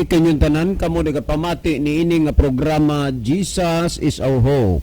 kanyong tanan kamo nagapamati niini nga programa, Jesus is Our Hope.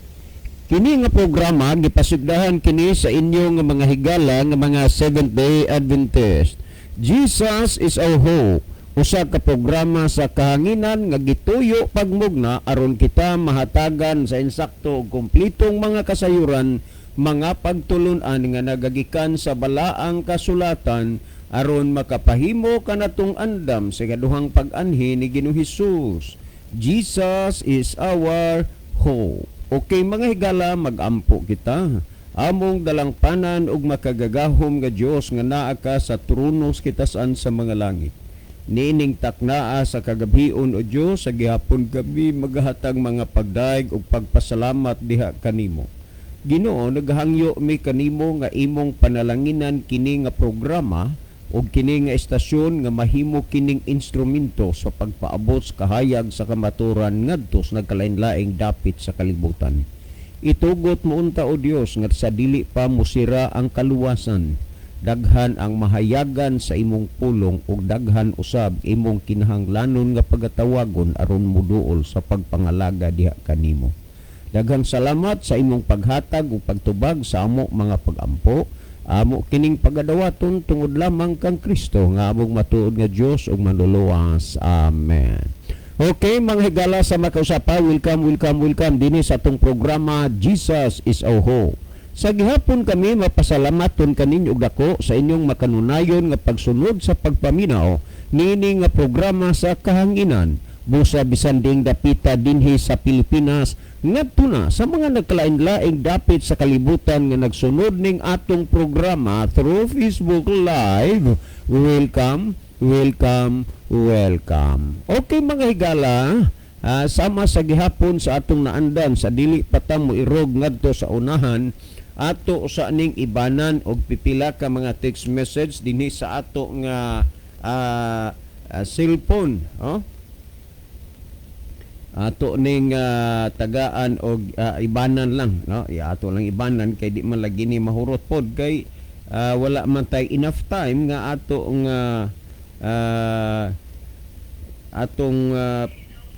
Kini nga programa gipasigdahan kini sa inyong nga mga higala nga mga Seventh Day Adventist. Jesus is Our Hope. Usa ka programa sa kahanginan nga gituyo pagmugna aron kita mahatagan sa insakto ug kumplitong mga kasayuran, mga pagtulunan nga nagagikan sa balaang kasulatan aron makapahimo kanatong andam sa ikaduhang pag-anhi ni Ginoong Hesus. Jesus is our hope. Okay, mga higala, magampo kita. Among dalangpanan ug makagagahom nga Dios nga naa ka sa trono sa kitasan sa mga langit. Niining taknaa sa kagabhion, o Dios, sa gihapon kami magahatag mga pagdayeg ug pagpasalamat diha kanimo. Ginoo, naghangyo mi kanimo nga imong panalanginan kini nga programa ug kini nga estasyon nga mahimo kining instrumento sa pagpaabot sa kahayag sa kamaturan ngadto sa nagkalain-laing dapit sa kalibutan. Itugot mo unta, O Dios, nga sa dili pa musira ang kaluwasan, daghan ang mahayagan sa imong pulong ug daghan usab imong kinahanglanon nga pagatawagon aron muduol sa pagpangalaga diha kanimo. Daghang salamat sa imong paghatag ug pagtubag sa amo mga pagampo. Amo kining pagadawaton tungod lamang kang Kristo nga among matuod nga Dios ug manluluwas. Amen. Okay, mga higala sa makausapa, welcome, welcome, welcome dinhi sa atong programa, Jesus is Our Hope. Sa gihapon kami mapasalamaton kaninyo og dako sa inyong makanunayon nga pagsunod sa pagpaminaw niini nga programa sa kahanginan. Busa bisan ding dapita dinhi sa Pilipinas ngadto na sa mga nagkalain-laing dapit sa kalibutan nga nagsunod ning atong programa through Facebook Live. Welcome, welcome, welcome. Okay, mga higala, sama sa gihapon sa atong naandan sa dili pa ta mo irog ngadto sa unahan, ato sa ning ibanan og pipila ka mga text message dinhi sa ato nga cellphone, oh? Ato ning tagaan og ibanan lang, no? Ya, ato lang ibanan kay di man lagi ni mahurot pod kay wala man tay enough time nga ato nga atong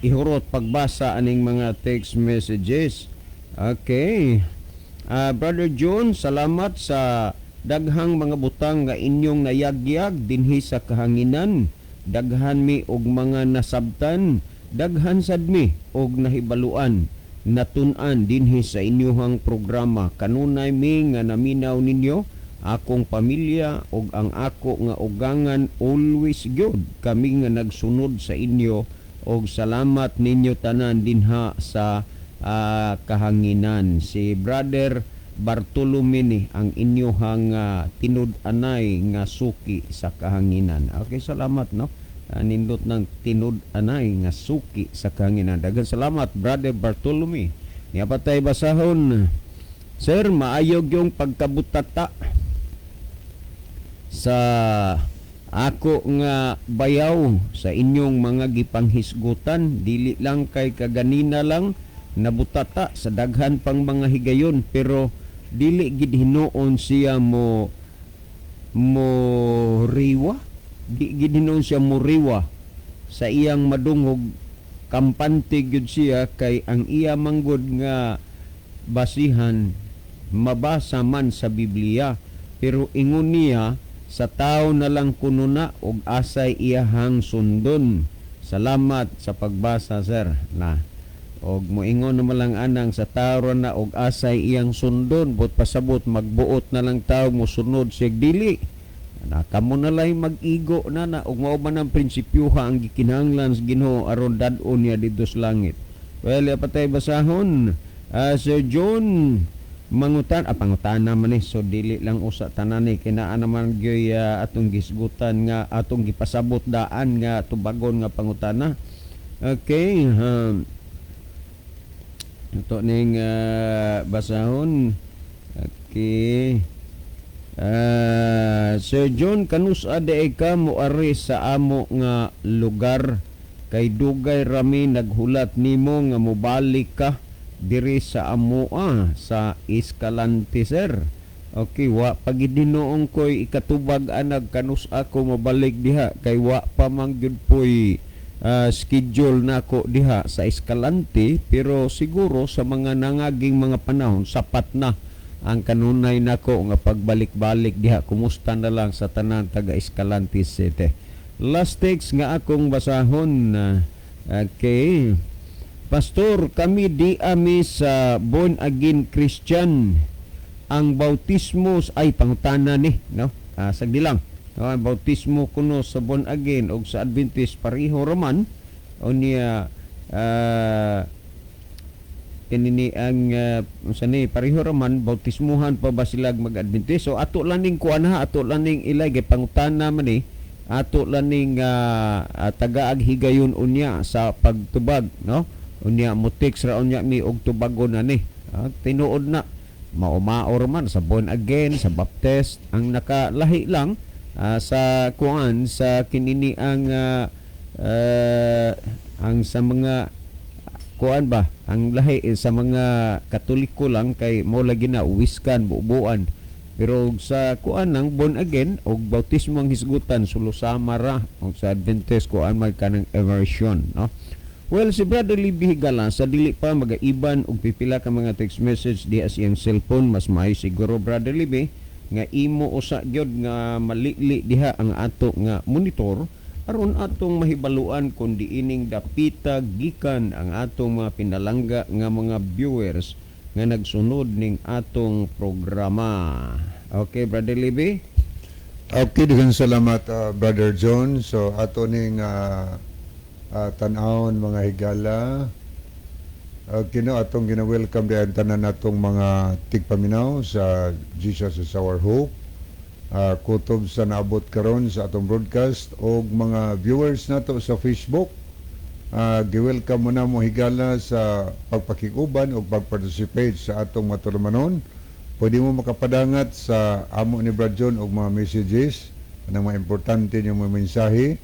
ihurot pagbasa aning mga text messages. Okay. Brother John, salamat sa daghang mga butang nga inyong nayagyag dinhi sa kahanginan. Daghan mi og mga nasabtan, daghan sad mi og nahibaluan, natun-an dinhi sa inyuhang programa. Kanunay mi nga naminaw ninyo, akong pamilya ug ang ako nga ugangan, always gyud kami nga nagsunod sa inyo og salamat ninyo tanan dinha sa kahanginan. Si Brother Bartolome ni ang inyuhang tinud-anay nga suki sa kahanginan. Okay, salamat, no. Nindot ng tinud-anay nga suki sa kahanginan. Daghang salamat, Brother Bartolome. Niya pa tay basahon. Sir, maayog yung pagkabutata sa ako nga bayaw sa inyong mga gipanghisgutan. Dili lang kay kaganina lang nabutata, sa daghan pang mga higayon, pero dili gid hinuon siya mo mo riwa, di gid hinuon siya mo riwa sa iyang madungog. Kampante gyud siya kay ang iya manggod nga basihan mabasa man sa Biblia, pero ingon niya sa tao na lang kuno na og asay iyahang sundon. Salamat sa pagbasa, sir. Na og moingon naman lang anang sa tao na og asay iyang sundon, but pasabot magbuot na lang tao mosunod siya dili na kamo na lang mag-igo na na ug mao man ang prinsipyoha ang gikinahanglan sa Ginoo aron dad-on niya didto sa langit. Well, patay basahon. Sir John mangutan, pangutana man ni, so dili lang usa tanan ni kinaa naman gyoy atong gisgutan nga atong gipasabot daan nga tubagon nga pangutana. Okay, ito ning basahon. Okay. Sir John, kanus-a diay ka moari sa amo nga lugar kay dugay rami naghulat nimo nga mobalik ka diri sa amoa sa Escalante, sir? Okay, wa pagid hinuon ko'y ikatubag anag kanus ako mobalik diha kay wa pa man gyud po'y Schedule nako diha sa Escalante, pero siguro sa mga nangaging mga panahon sapat na ang kanunay nako nga pagbalik-balik diha, kumusta na lang sa tanan taga Escalante City. Last text nga akong basahon, okay. "Pastor, kami di ami sa born again Christian. Ang bautismo," ay pangutana ni, no? Sagdi lang. No, ang bautismo kuno sa born again og sa Adventist pareho raman. Unya kinini ang unsa ni, pareho raman, bautismuhan pa ba sila mag-Adventist? So ato lang ning kuan ha, ato lang ning ilay kay pangutana man ni, ato lang ning tagaag higayon unya sa pagtubag, no? Unya mo text ra unya mi og tubagon na ni. Tinuod na mao-mao man sa born again, sa Baptist. Ang nakalahi lang sa kuan, sa kinini ang sa mga kuan ba, ang lahi eh, sa mga Katoliko lang kay mo lagi na uwiskan, bubuan. Pero sa kuan lang, born again og bautismo ang hisgutan, sulo-sama ra. Og sa Adventist, kuan man kanang immersion, no? Well, si Brother Libby Higala, sa dili pa magaiban og pipila ka mga text message diha sa iyang cellphone, mas maayo siguro, Brother Libby, nga imo usa gyud nga malili diha ang ato nga monitor aron atong mahibaluan kung diining dapita gikan ang atong mga pinalangga nga mga viewers nga nagsunod ning atong programa. Okay, Brother Libby? Okay, daghang salamat, Brother John. So ato ning tan-awon, mga higala. Okay, no, atong gina-welcome diyan tanan natong mga tigpaminaw sa Jesus is Our Hope. Kutob sa naabot karon sa atong broadcast og mga viewers nato sa Facebook. Gi-welcome mo na mo, higala, sa pagpakikuban o pag-participate sa atong matulumanon. Pwede mo makapadangat sa amo ni Brad John og mga messages anang mga importante yung mga mensahe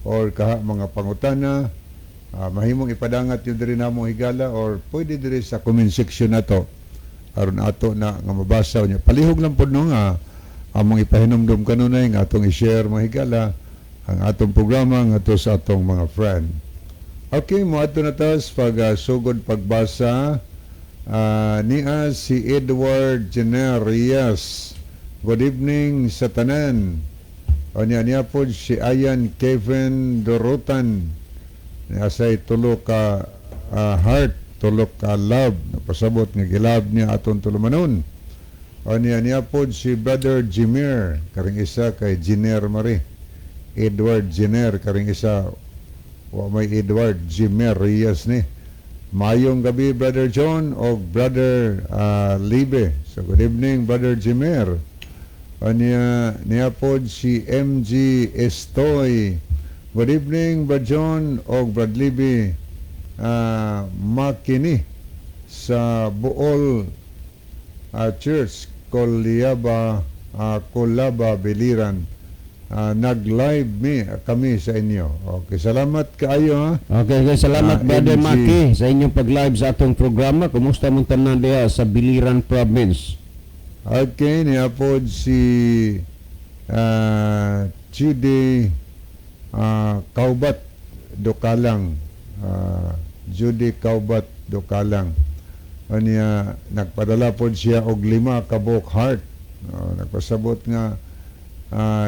or kaha mga pangutana. Mahimong ipadangat yung diri namo, higala, or pwede diri sa comment section nato aron ato na nga mabasa niya. Palihog lang pod, no, nga among ipahinumdum kanunay nga atong i-share, mga higala, ang atong programa ngadto sa atong mga friend. Okay, moadto na tas pag sugod pagbasa niya si Edward Jenerias. "Good evening sa tanan." O niya niya po si Ayan Kevin Dorotan. Niya say tulo ka heart, tulo ka love. Napasabot nga gilab niya atong tulumanon. O niya niya po si Brother Jimir. Karing isa kay Jiner Marie. Edward Jiner. Karing isa wa may Edward Jimir Reyes ni. "Mayong gabi, Brother John o Brother Libe." So good evening, Brother Jimir. Niya, niya po si MG Estoy. "Good evening, Brad John o Brad Libby. Makini sa Buol Church, Colyaba, Colaba, Biliran. Nag-live mi kami sa inyo." Okay, salamat kaayo ha. Okay, salamat, Brother MG. Maki, sa inyong pag-live sa atong programa. Kumusta mong tanan diha sa Biliran Province? Okay, niya po si Judy Kaubat Dokalang. Judy Kaubat Dokalang. Niya, nagpadala po siya og lima ka buok heart. Nagpasabot nga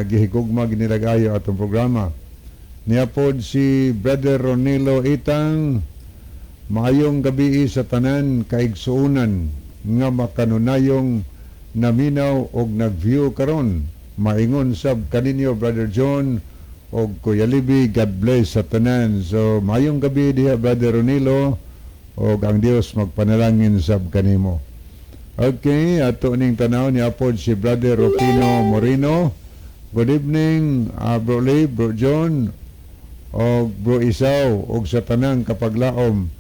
gihigugma ginilagayo atong programa. Niya po si Brother Ronilo Itang. "Maayong gabi sa tanan kaigsuunan nga makanunayong naminaw og nag-view karon. Maingon sab kaninyo, Brother John og Kuya Libby. God bless sa tanan." So maayong gabi diha, Brother Ronilo, og ang Dios magpanalangin sab kanimo. Okay, ato ning tanaw ni apod si Brother Rufino Moreno. "Good evening, Bro Lee, Bro John, og Bro Isaw, og sa tanang kapaglaom.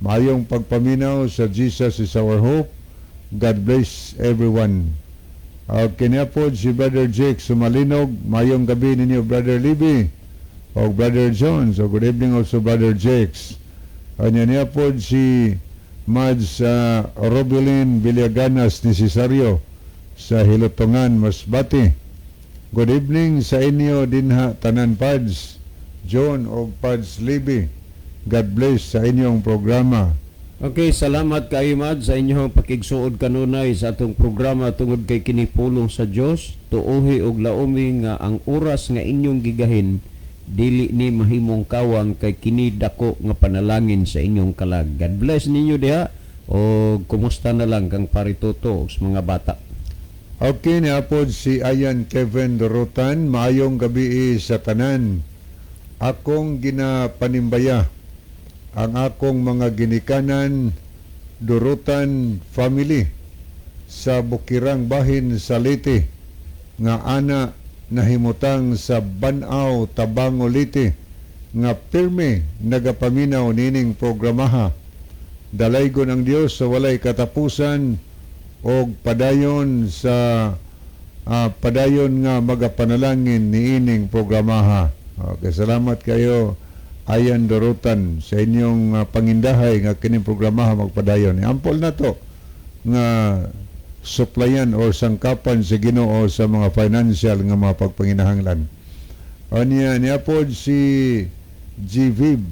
Maayong pagpaminaw sa Jesus is Our Hope. God bless everyone." Okay niya po si Brother Jake Sumalinog. "Maayong gabi ninyo, Brother Libby og Brother John." So good evening also, Brother Jakes. Anya niya po si Mads Robilin Villaganas ni Cesario sa Hilutungan, Masbate. "Good evening sa inyo dinha tanan, Pads." John og Pads Libby. God bless sa inyong programa. Okay, salamat kaayo, Mad, sa inyong pakigsuod kanunay sa atong programa tungod kay kini pulong sa Dios. Tuohi og laumi nga ang oras nga inyong gigahin dili ni mahimong kawang kay kini dako nga panalangin sa inyong kalag. God bless ninyo diha o kumusta na lang kang parituto sa mga bata. Okay, niapod si Ayan Kevin Dorotan, maayong gabi sa tanan. Akong ginapanimbaya ang akong mga ginikanan Dorotan family sa Bukirang Bahin sa Leyte nga ana nahimutang sa Banaw, Tabango, Leyte nga pirmi nagapaminaw nining programaha. Dalaygon ang Dios sa walay katapusan og padayon sa padayon nga magapanalangin niining programaha. Okay, salamat kayo, Ayan Dorotan, sa inyong pangindahay nga kining programaha magpadayon. Ampol na to nga supplyan or sangkapan sa Ginoo sa mga financial nga mga pagpanginahanglan. O niya, niya pod si Gvib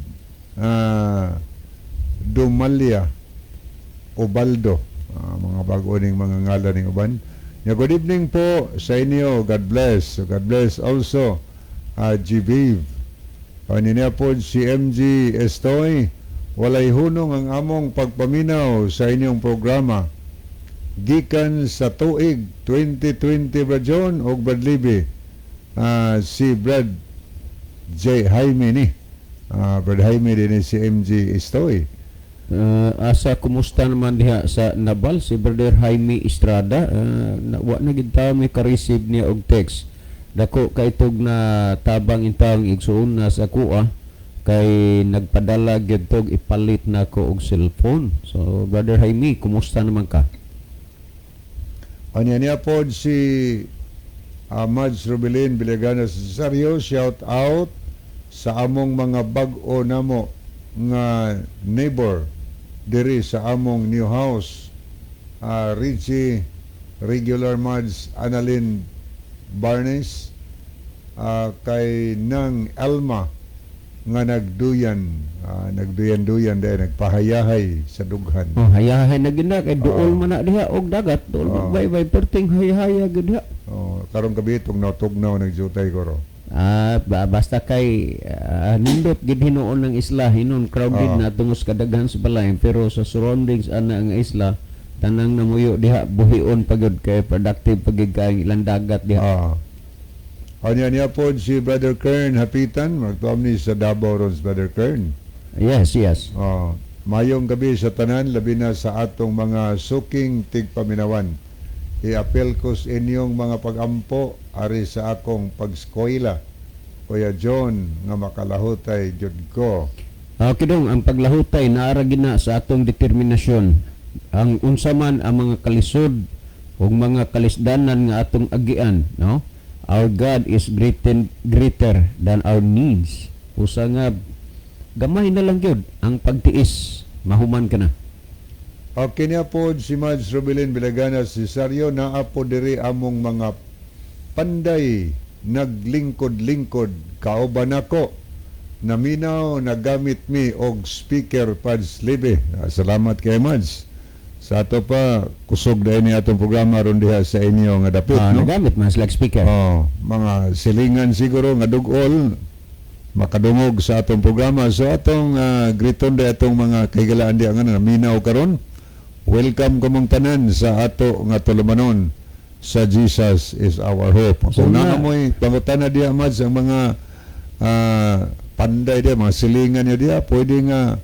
Dumalia Obaldo. Mga bago ning mga ngalan ning uban. Ya, good evening po sa inyo. God bless. God bless also, Gviv. O niya po si MG Estoy. Walay hunong ang among pagpaminaw sa inyong programa. Gikan sa tuig 2020, Brad John og Brad Libby. Si Brad J. Jaime ni. Brad Jaime din ni si MG Estoy. Asa kumusta naman diha sa Nabal si Brother Jaime Estrada? Na, wa na gid ta may ka-receive niya og text. Dako kaitog na tabang intawong igsuon na sa kuha kay nagpadala gyud tog ipalit na ko og cellphone. So Brother Jaime, kumusta naman ka? Anya niya pod si Mads Rubilin Bilagana Cesario, shout out sa among mga bag-o namo nga neighbor diri sa among new house. Richie Regular Mads Annalyn Barnes, kay nang Alma nga nagduyan, nagduyan-duyan dahil nagpahayahay sa dughan. Oh, hayahay na gid na kay duol man na diha og dagat, duol magbay-bay, perting hayahaya gid diha. Oh, karong gabi tugnaw tugnaw nagjutay ko ro. Basta kay nindot gid hinuon ng isla hinon crowded na tungos kadaghan sa balay, pero sa surroundings ana ang isla tanang namuyo diha buhion pagod kay productive pagid kay ilang dagat diha. Anya niya po si Brother Kern Hapitan, magtuam ni sa Davao ron si Brother Kern. Yes. Oh, mayong gabi sa tanan, labi na sa atong mga suking tigpaminawan. I-appeal ko sa inyong mga pagampo ari sa akong pagskwela. Kuya John, nga makalahutay jud ko. Okay dong, ang paglahutay naara gina sa atong determinasyon. Ang unsa man ang mga kalisod ug mga kalisdanan nga atong agian, no? Our God is greater, greater than our needs. Usa nga gamay na lang gyud ang pagtiis, mahuman ka na. Okay niya po si Mads Rubilin Bilagana Cesario, naa po diri among mga panday naglingkod-lingkod kauban nako naminaw nagamit mi og speaker, Pads Libe. Salamat kay Mads. Sa ato pa kusog dahil ni atong programa ron diha sa inyo nga dapit, no? Nagamit man sila speaker. Oh, mga silingan siguro nga dugol makadungog sa atong programa. So atong greeton di atong mga kahigalaan di nga naminaw karon. Welcome kamong tanan sa ato nga tulumanon sa Jesus is Our Hope. So Kung naa mo'y pangutana diha, Mads, ang mga panday diha, mga silingan niya diha, pwede nga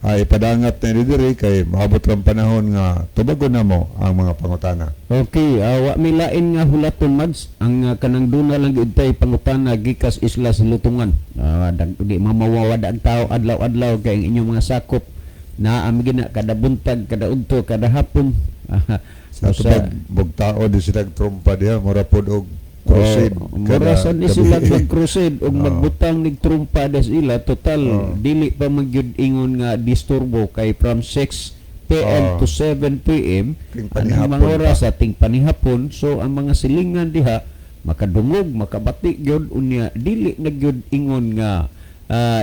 ay ipadangat na diri kay maabot lang panahon nga tubagon na mo ang mga pangutana. Okay, wa mi lain nga hulaton, Mads, ang kanang duna lang gyud tay pangutana gikas isla sa Lutungan. Di mamawawad ang tao adlaw-adlaw kay ang inyong mga sakop na am gina kada buntag, kada udto, kada hapon. Sa ato pag bugtao di sila trumpa diha, mura pod og crusade. Oh, mura sa ni sila mag-crusade og magbutang nig trumpa des ila total dili pa magyud ingon nga disturbo kay from 6 PM to 7 PM Ting ang panihapon mga oras pa. sa ting panihapon, so ang mga silingan diha makadungog, makabati gyud, unya dili na gyud ingon nga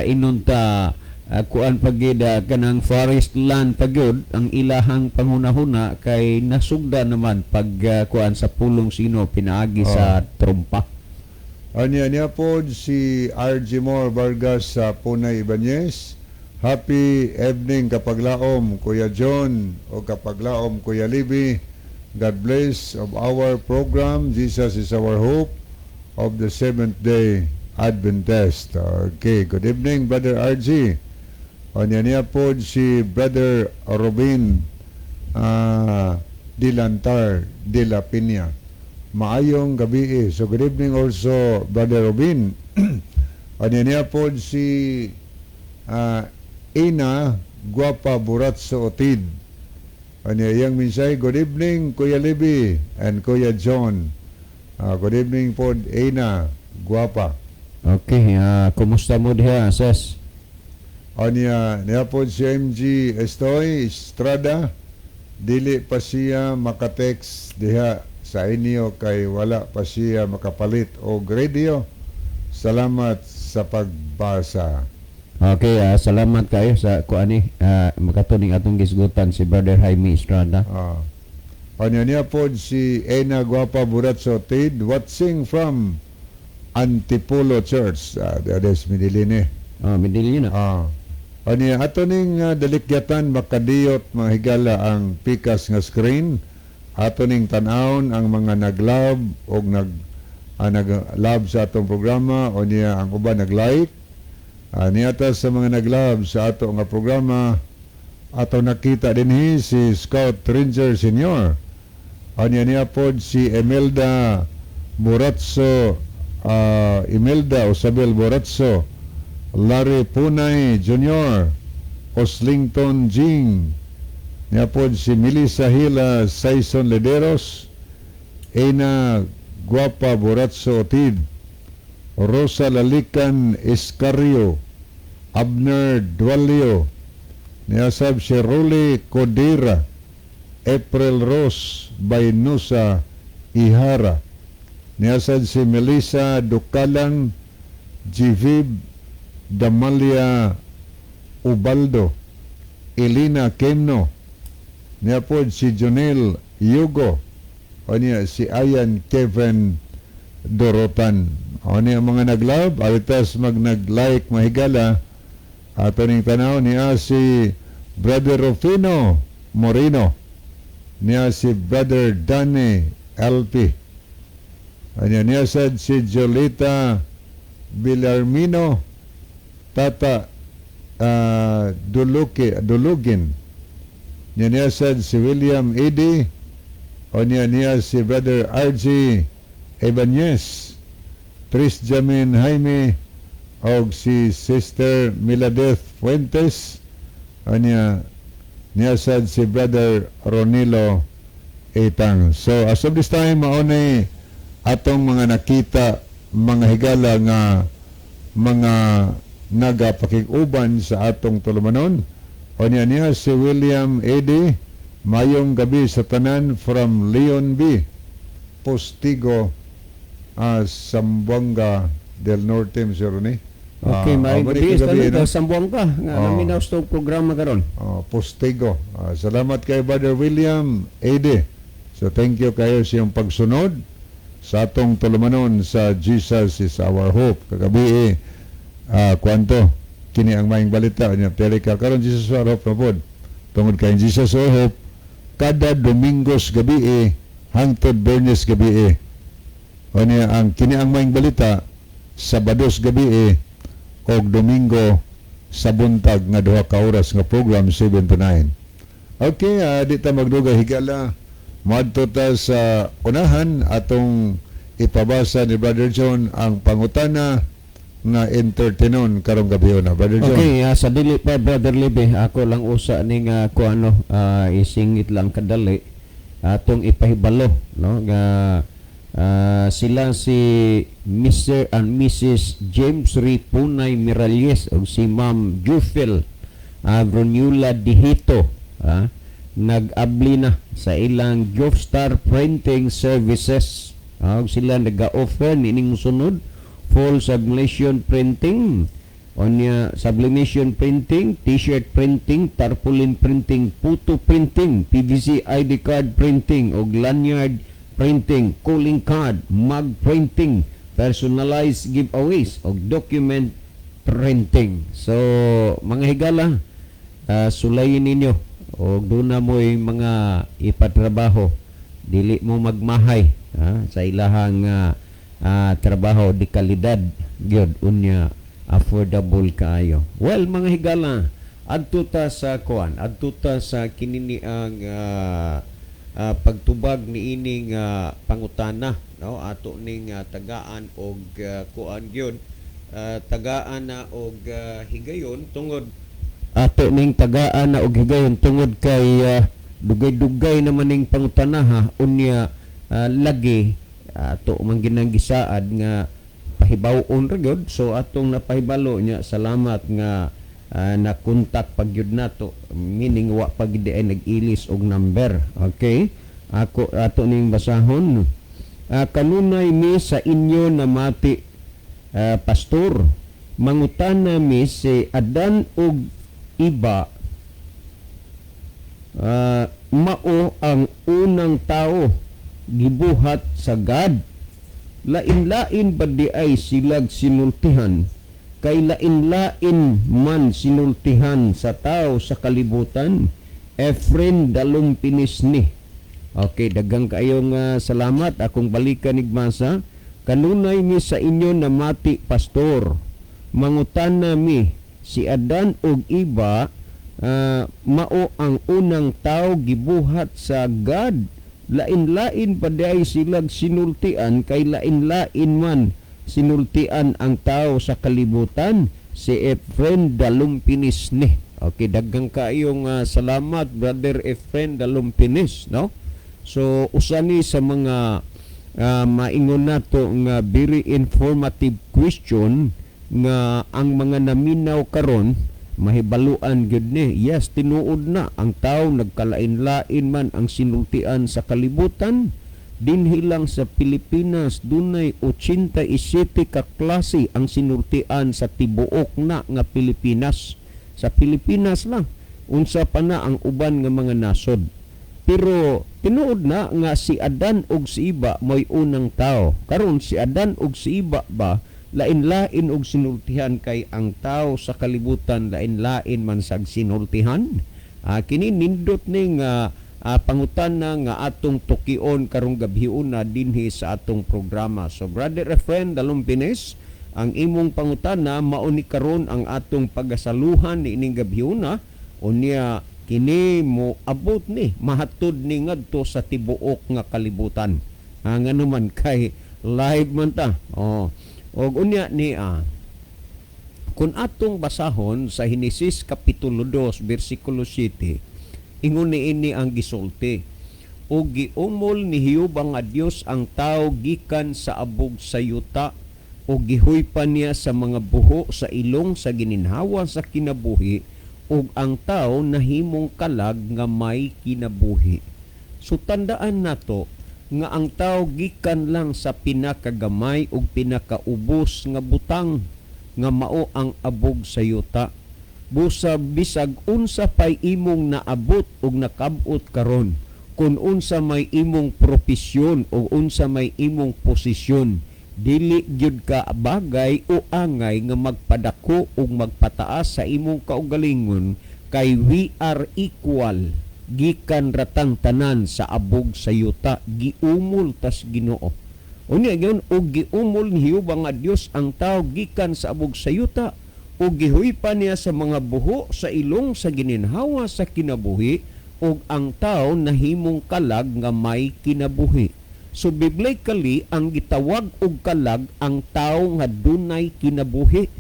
Inunta kuan pagid kanang forest land pagyud ang ilahang panghunahuna kay nasugda naman pag kuan sa pulong sino pinaagi sa trumpa. Anya niya po si RG Moore Vargas sa Punay Ibanez. Happy evening, kapaglaom Kuya John o kapaglaom Kuya Libby. God bless of our program Jesus is Our Hope of the Seventh Day Adventist. Okay, good evening, Brother RG. Anya niya po si Brother Robin Dilantar de la Piña. Maayong gabi eh. So good evening also, Brother Robin. Anya niya po si Ina Guapa Buratso Otid. Anya iyang mensahe, "Good evening, Kuya Libby and Kuya John." Good evening po, Ina Guapa. Okay, kumusta mo diha, sis? Anya niya po si MG Estoy Estrada, dili pa siya makatext diha sa inyo kay wala pa siya makapalit og radio. Salamat sa pagbasa. Okay, salamat kayo sa kuani makatuning atong gisgutan si Brother Jaime Estrada. Ah. Anya niya po si Ena Guapa Buratso Tid, watching from Antipolo Church. That is Medellin eh. Oh, Medellin na. Ah. Anya ato ning dalikyatan makadiyot, mga higala, ang pikas nga screen. Ato ning tan-awon ang mga nag-love og nag-love sa atong programa o niya ang uban nag-like. Niya sa mga nag-love sa ato nga programa, ato nakita dinhi si Scout Ranger Senior. Anya niya pod si Imelda Muratso, Imelda Osabel Muratso, Larry Punay Jr., Oslington Jing, niya pod si Melissa Hila Saison Lederos, Ena Guapa Buratso Otid, Rosa Lalican Escario, Abner Dualio, niyasab si Rolly Codera, April Rose Baynusa Ihara, niyasad si Melissa Ducalang, Jivib Damalia Ubaldo, Elena Kemno, niya po si Jonel Yugo, o niya si Ayan Kevin Dorotan. O niya mga nag-love, alitas mag nag-like, mahigala, ato ning tanaw niya si Brother Rufino Moreno, niya si Brother Danny LP. Anya niya sad si Jolita Villarmino, Tata Duluki, Dulugin. Niya niya sad si William Edi, o niya niya si Brother RG Ibanez, Tris Jamin Jaime, og si Sister Miladeth Fuentes, o niya niya sad si Brother Ronilo Etang. So as of this time, maunay atong mga nakita, mga higala, nga mga nagapakig-uban sa atong tulumanon. O niya niya si William Edi, "Mayong gabi sa tanan from Leon B. Postigo, Zamboanga del Norte," Mr. Ronnie. Okay, maayong amo ni gabi kagabi, sa no? Zamboanga nga naminaw sa programa karon. Oh, Postigo. Salamat kay Brother William Ede. So thank you kayo sa iyong pagsunod sa atong tulumanon sa Jesus is Our Hope. Kagabi eh, kwanto, kini ang maayong balita niya. Pili ka karon Jesus is Our Hope na pod. Tungod kay Jesus is Our Hope, kada Domingos gabi eh, hangtod Bernes gabi eh. O niya, ang kini ang maayong balita, Sabados gabi eh, og Domingo sa buntag nga 2 ka oras nga program 7 to 9. Okay, di ta magdugay, higala. Moadto ta sa unahan, atong ipabasa ni Brother John ang pangutana nga entertainon karong gabi na. Brother John. Okay, sa dili pa, Brother Libe, ako lang usa ning kuano isingit lang kadali atong ipahibalo no nga sila si Mr. and Mrs. James Ripunay Miralles ug si Ma'am Jufel Brunula Dihito nag-abli na sa ilang Jofstar Printing Services. Ug sila nag-offer niining sunod: full sublimation printing, Unya sublimation printing, T-shirt printing, tarpaulin printing, photo printing, PVC ID card printing og lanyard printing, calling card, mug printing, personalized giveaways og document printing. So mga higala, sulayin ninyo og duna mo'y mga ipatrabaho, dili mo magmahay sa ilahang trabaho, di kalidad gyud, unya affordable kaayo. Well, mga higala, adto ta sa kuan, adto ta sa kinini ang pagtubag niining pangutana, no? Ato ning tagaan og kuan gyud, tagaan na og higayon tungod ato ning tagaan na og higayon tungod kay dugay-dugay naman ning pangutana ha. Unya lagi ato man ginang gisaad nga pahibaw-on ra gyud. So atong napahibalo nya, salamat nga na-contact pag gyud nato, meaning wa pa gid ay nag-ilis og number. Okay, ako ato ning basahon. Kanunay mi sa inyo namati, pastor. Mangutana mi, si Adan ug Iba mao ang unang tao gibuhat sa God. Lain-lain ba di ay silag sinultihan, kay lain-lain man sinultihan sa tao sa kalibutan? Efren Dalumpinis ni. Okay, daghang kaayong salamat. Akong balikan igbasa. Kanunay mi sa inyo namati, pastor. Mangutana mi, si Adan ug Iba mao ang unang tao gibuhat sa God. Lain-lain pa di ay silag sinultian, kay lain-lain man sinultian ang tao sa kalibutan? Si Efren Dalumpinis ni. Okay, daghang kaayong salamat, Brother Efren Dalumpinis, no? So usa ni sa mga maingon nato nga very informative question nga ang mga naminaw karon mahibaluan gyud ni. Yes, tinuod na ang tao nagkalain-lain man ang sinultian sa kalibutan. Dinhi lang sa Pilipinas dunay 87 ka klase ang sinultian sa tibuok na nga Pilipinas. Sa Pilipinas lang, unsa pa na ang uban nga mga nasod. Pero tinuod na nga si Adan ug si Iba mo'y unang tao. Karon, si Adan ug si Iba ba lain-lain og sinultihan, kay ang tao sa kalibutan lain-lain man sag sinultihan? Kini nindot ni nga pangutana nga atong tukion karong gabhiuna dinhi sa atong programa. So Brother Efren Dalumpines, ang imong pangutana mao ni karon ang atong pagasaluhan niining gabhiuna. Unya kini mo abot ni, mahatod ni ngadto sa tibuok nga kalibutan. Ngano man kay live man ta. Oh. Og unya ni kung atong basahon sa Henesis kapitulo 2 bersikulo 7, ingon niini ang gisulti: "Ug giumol ni Jehova nga Dios ang tao gikan sa abog sa yuta ug gihuypan niya sa mga buho sa ilong sa gininhawa sa kinabuhi, ug ang tao nahimong kalag nga may kinabuhi." So tandaan nato nga ang tao gikan lang sa pinakagamay ug pinakaubos nga butang nga mao ang abog sa yuta. Busa bisag unsa pay imong naabot ug nakab-ot karon, kun unsa may imong propesyon o unsa may imong posisyon, dili gyud ka bagay o angay nga magpadako ug magpataas sa imong kaugalingon, kay we are equal, gikan ratang tanan sa abog sa yuta, giumol tas Ginoo. Unya gyud, og giumol ni Jehova nga Dios ang tao gikan sa abog sa yuta ug gihuypan niya sa mga buho sa ilong sa gininhawa sa kinabuhi, ug ang tao nahimong kalag nga may kinabuhi. So biblically, ang gitawag og kalag ang tao nga dunay kinabuhi.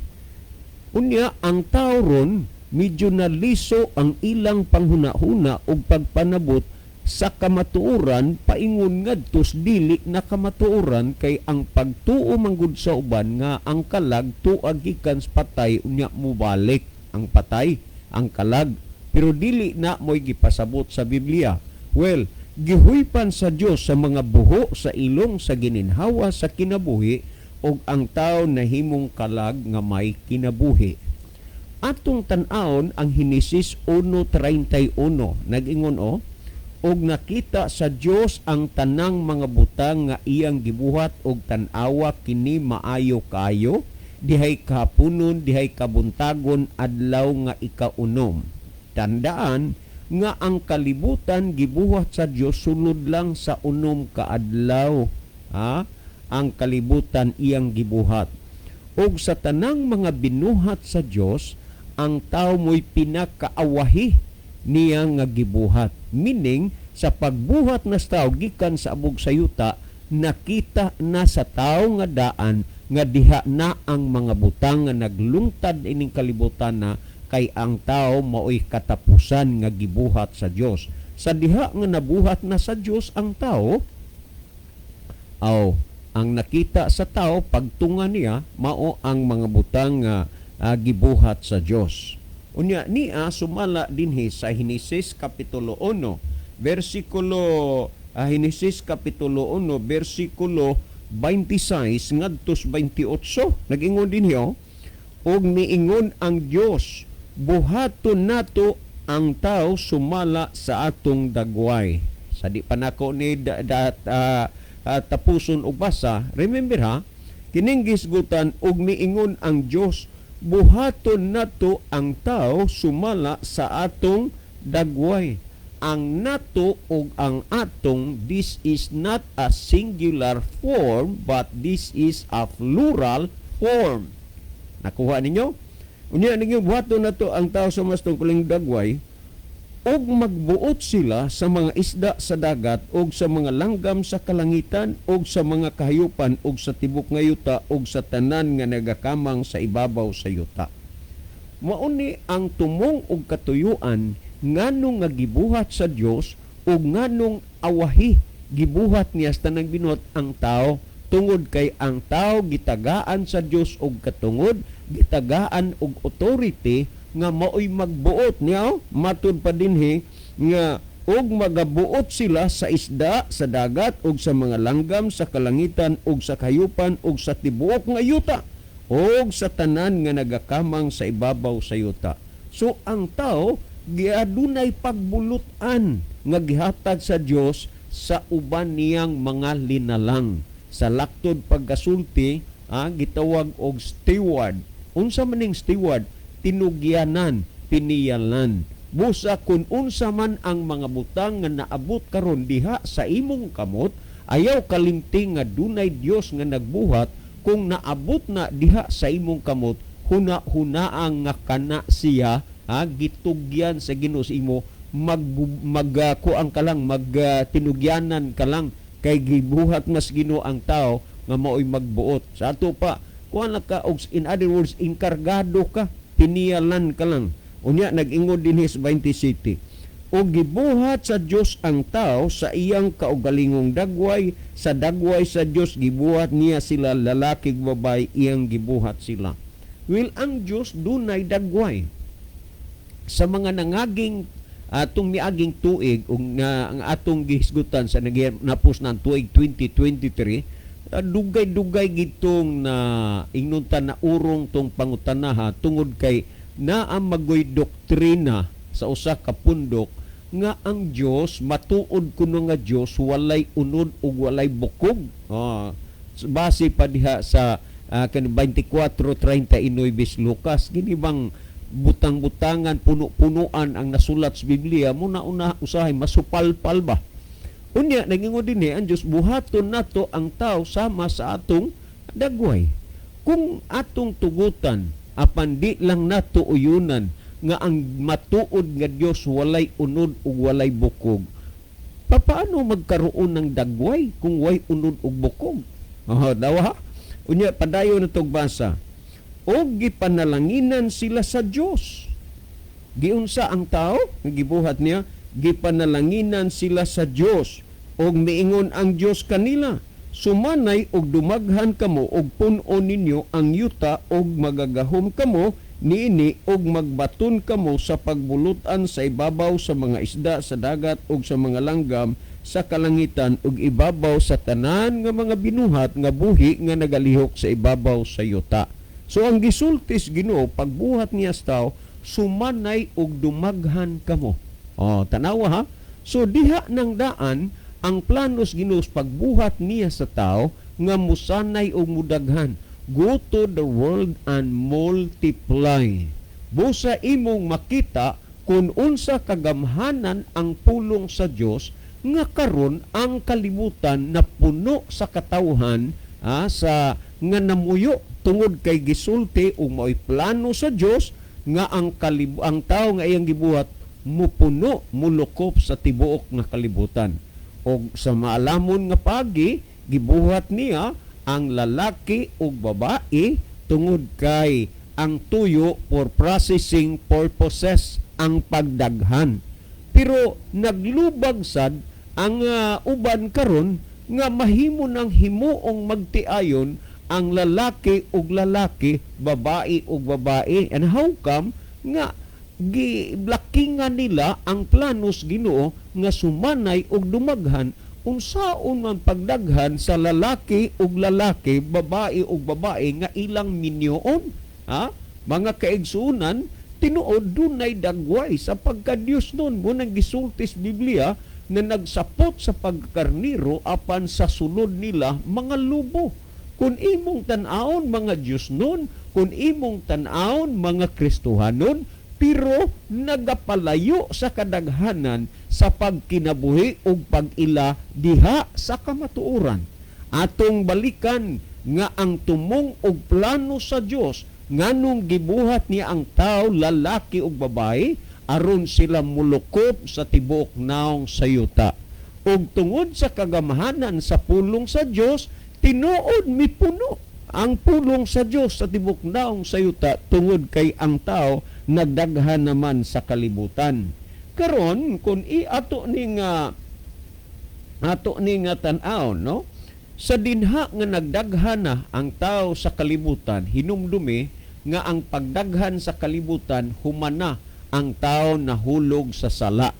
Unya ang tao ron medyo naliso ang ilang panghuna-huna ug pagpanabot sa kamatuoran paingon ngadto dili na kamatuoran, kay ang pagtuo manggod sa uban nga ang kalag tuag gikan sa patay, unya mobalik ang patay, ang kalag, pero dili na mo'y gipasabot sa Biblia. Well, gihuypan sa Dios sa mga buho sa ilong sa gininhawa sa kinabuhi. ug ang tao nahimong kalag nga may kinabuhi. Atong tan-awon ang Henesis 1:31. Nag-ingon o, "Ug nakita sa Dios ang tanang mga butang nga iyang gibuhat, ug tan-awa, kini maayo kaayo. Dihay kahaponon, dihay kabuntagon, adlaw nga ikaunom." Tandaan nga ang kalibutan gibuhat sa Dios sulod lang sa 6 ka adlaw. Ha? Ang kalibutan iyang gibuhat. Ug sa tanang mga binuhat sa Dios, ang tao mo'y pinakaawahi niya nga gibuhat. Meaning, sa pagbuhat na sa tao gikan sa abog sa yuta, nakita na sa tao nga daan nga diha na ang mga butang nga naglungtad ining kalibutan na, kay ang tao maoy katapusan nga gibuhat sa Dios. Sa diha nga nabuhat na sa Dios ang tao, aw ang nakita sa tao pagtunga niya mao ang mga butang nga gibuhat sa Dios. Unya niya sumala dinhi sa Henesis kapitulo 1 bersikulo Henesis kapitulo 1 bersikulo 26 ngadto 28. Nag-ingon dinhi oh, "Ug niingon ang Dios, buhaton nato ang tao sumala sa atong dagway." Sa di pa nako ni da, da, tapuson og basa, remember ha, kining gisgutan, "Ug niingon ang Dios, buhaton nato ang tao sumala sa atong dagway." Ang "nato" ug ang "atong", this is not a singular form but this is a plural form. Nakuha ninyo? Unya ninyo, "Buhaton nato ang tao sa atong kuling dagway, ug magbuot sila sa mga isda sa dagat ug sa mga langgam sa kalangitan ug sa mga kahayupan ug sa tibok nga yuta ug sa tanan nga nagakamang sa ibabaw sa yuta." Mauni ang tumong ug katuyuan nganong nga gibuhat sa Dios ug nganong awahi gibuhat niya sa tanang binuhat ang tao, tungod kay ang tao gitagaan sa Dios og katungod, gitagaan og authority nga maoy magbuot niya. Matud pa dinhi nga "ug magabuot sila sa isda sa dagat ug sa mga langgam sa kalangitan ug sa kahayupan ug sa tibuok nga yuta ug sa tanan nga nagakamang sa ibabaw sa yuta." So ang tao giadunay pagbulutan nga gihatag sa Dios sa uban niyang mga linalang. Sa laktod pagkasulti, gitawag og steward. Unsa maning steward? Tinugyanan, piniyalan. Busa kung unsa man ang mga butang nga naabot karon diha sa imong kamot, ayaw kalimti nga dunay Dios nga nagbuhat. Kung naabot na diha sa imong kamot, huna-hunaang nga kana siya gitugyan sa Ginoo sa imo, mag mag kuang ka lang, mag tinugyanan ka lang, kay gibuhat mas Ginoo ang tao nga maoy magbuot. Sa ato pa, kuan ka og, in other words, inkargado ka, piniyalan ka lang. Unya nag-ingon dinhi sa 27, "Ug gibuhat sa Dios ang tao sa iyang kaugalingong dagway, sa dagway sa Dios gibuhat niya sila, lalaki ug babae iyang gibuhat sila." Will, ang Dios dunay dagway. Sa mga nangaging atong miaging tuig ug nga ang atong gihisgutan sa napos na tuig 2023, dugay-dugay gitong na ingnon ta na urong tong pangutanaha, tungod kay naa magoy doktrina sa usa ka pundok nga ang Dios, matuod kuno nga Dios walay unod ug walay bukog. Base pa diha sa kan 24:39 Lucas, gini bang butang-butangan, puno-punuan ang nasulat sa Biblia mo na una usahay masupalpal ba. Unya nagingon dinhi ang Dios, "Buhaton nato ang tao sama sa atong dagway." Kung atong tugutan, apan di lang nato uyunan nga ang matuod nga Dios walay unod ug walay bukog, papaano magkaroon ng dagway kung way unod ug bukog? Oh, dawa. Unya padayon na tog basa. "Og gipanalanginan sila sa Dios." Giunsa ang tao nga gibuhat niya? "Gipanalanginan sila sa Dios. Og miingon ang Dios kanila, Sumanay og dumaghan kamo og pun-on ninyo ang yuta og magagahom kamo niini og magbaton kamo sa pagbulutan sa ibabaw sa mga isda sa dagat ug sa mga langgam sa kalangitan ug ibabaw sa tanan nga mga binuhat nga buhi nga nagalihok sa ibabaw sa yuta. So ang gisulti sa Ginoo pagbuhat niya sa tao, "Sumanay ug dumaghan kamo." Oh, tanawa ha. So diha nang daan ang planos Ginoo pagbuhat niya sa tao nga musanay ug mudaghan. Go to the world and multiply. Busa imong makita kung unsa kagamhanan ang pulong sa Dios nga karon ang kalibutan na puno sa katawhan sa nga namuyo tungod kay gisulti ug mao'y plano sa Dios nga ang tao nga iyang gibuhat mupuno, mulukop sa tibuok nga kalibutan. Og sa maalamon nga pagi gibuhat niya ang lalaki ug babae tungod kay ang tuyo for processing purposes ang pagdaghan. Pero naglubag sad ang uban karon nga mahimo nang himuong magtiayon ang lalaki ug lalaki, babae ug babae. And how come nga giblakingan nila ang planos Ginoo nga sumanay ug dumaghan? Unsaon man pagdaghan sa lalaki ug lalaki, babae ug babae nga ilang minyoon? Ha? Mga kaigsuonan, tinuod dunay dagway sa pagka-Diyos nun. Mao nang gisulti sa Biblia na nagsapot sa pagkarniro apan sa sulod nila mga lubo. Kung imong tan-awon mga Diyos nun, kung imong tan-awon mga Kristohanon, pero nagapalayo sa kadaghanan sa pagkinabuhi ug pag-ila diha sa kamatuoran. Atong balikan nga ang tumong og plano sa Dios nganong gibuhat niya ang tao, lalaki ug babae, aron sila mulukop sa tibuok naong sa yuta. Ug tungod sa kagamhanan sa pulong sa Dios, tinuod mipuno ang pulong sa Dios sa tibuok naong sa yuta tungod kay ang tao nagdaghan naman sa kalibutan. Karon kun iato ni nga ato ni nga tan-aw, no? Sa dinha nga nagdaghan na ang tao sa kalibutan, hinumdumi nga ang pagdaghan sa kalibutan humana ang tao nahulog sa sala.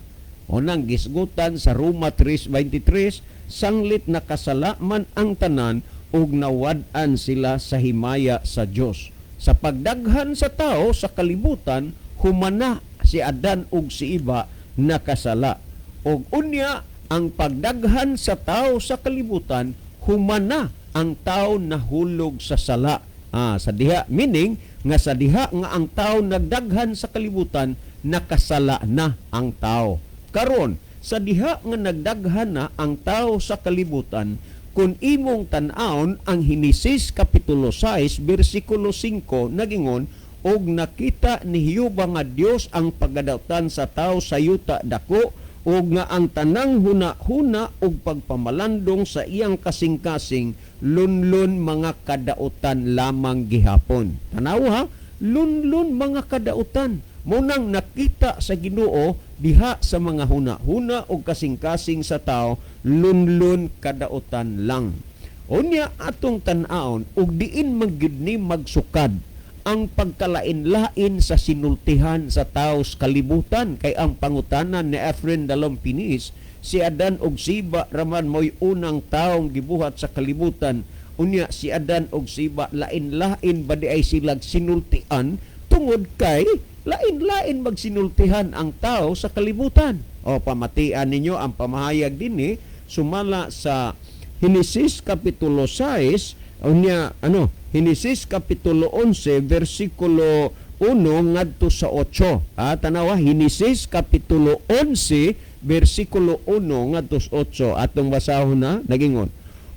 O nang gisgutan sa Roma 3:23, sanglit nakasala man ang tanan ug nawad-an sila sa himaya sa Dios. Sa pagdaghan sa tao sa kalibutan, humana si Adan ug si Eva nakasala. Og unya ang pagdaghan sa tao sa kalibutan, humana ang tao nahulog sa sala. Sa diha, meaning nga sa diha nga ang tao nagdaghan sa kalibutan, nakasala na ang tao. Karon, sa diha nga nagdaghan na ang tao sa kalibutan, kung imong tan-awon ang Henesis kapitulo 6 bersikulo 5, nagingon, "Og nakita ni Jehova nga Dios ang pagkadautan sa tao sa yuta dako ug nga ang tanang huna-huna ug pagpamalandong sa iyang kasing-kasing lunlun mga kadautan lamang gihapon." Tanaw ha, lunlun mga kadautan. Mao nang nakita sa Ginoo diha sa mga huna-huna ug kasing-kasing sa tao, lunlun kadautan lang. Unya atong tan-awon ug diin man gyud ni magsukad ang pagkalain-lain sa sinultihan sa tao sa kalibutan, kay ang pangutanan ni Efren Dalompinis, si Adan ug si Eva raman mo'y unang taong gibuhat sa kalibutan. Unya si Adan ug si Eva, lain-lain ba di ay silag sinultian tungod kay lain-lain magsinultihan ang tao sa kalibutan? O pamatian ninyo ang pamahayag dinhi sumala sa Henesis kapitulo 6, unya ano, Henesis kapitulo 11 bersikulo 1 ngadto sa 8. Tanawa, Henesis kapitulo 11 bersikulo 1 ngadto sa 8, atong basahon na. Nagingon,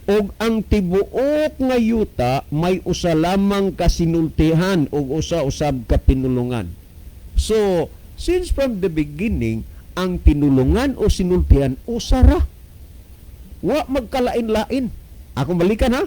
"Og ang tibuok nga yuta may usa lamang ka sinultihan ug usa usab ka pinulungan." So, since from the beginning, ang pinulungan o sinultihan usa ra. Wa magkalain-lain. Akong balikan ha.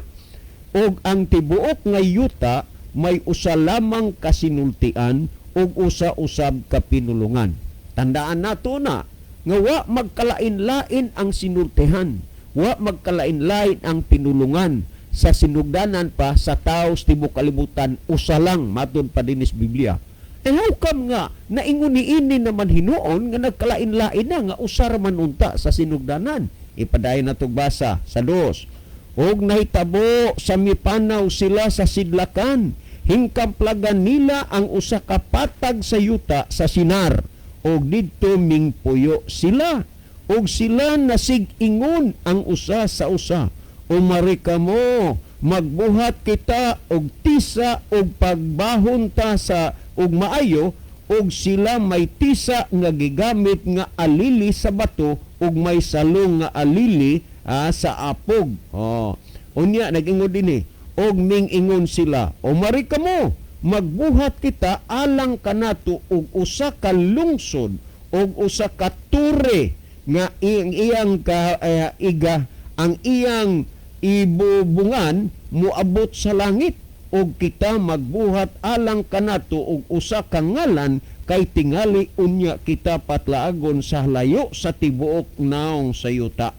"Og ang tibuok nga yuta may usa lamang kasinultian ug usa usab ka pinulungan." Tandaan nato na nga wa magkalain-lain ang sinultihan, wa magkalain-lain ang pinulungan sa sinugdanan pa sa tao sa tibuok kalibutan, usa lang matud pa dinis Biblia. And how come nga naingon niini naman hinuon nga nagkalain-lain na nga usa ra man unta sa sinugdanan? Ipadayon na basa sa 2. Og nahitabo sa mipanaw sila sa sidlakan, hingkamplagan nila ang usa ka patag sa yuta sa Sinar, og didto mingpuyo sila. Og sila nasig-ingon ang usa sa usa, "Umari kamo, magbuhat kita og tisa og pagbahon ta sa og maayo." Og sila may tisa nga gigamit nga alili sa bato ug may salong nga alili sa apog. Oh. Unya nag-ingon dinhi, og ming-ingon sila, "Umari kamo, magbuhat kita alang kanato og usa ka lungsod og usa ka tore nga iyang iyang ka, iga ang iyang ibubungan moabot sa langit, og kita magbuhat alang kanato og usa ka ngalan, kay tingali unya kita patlaagon sa layo sa tibuok naong sa yuta."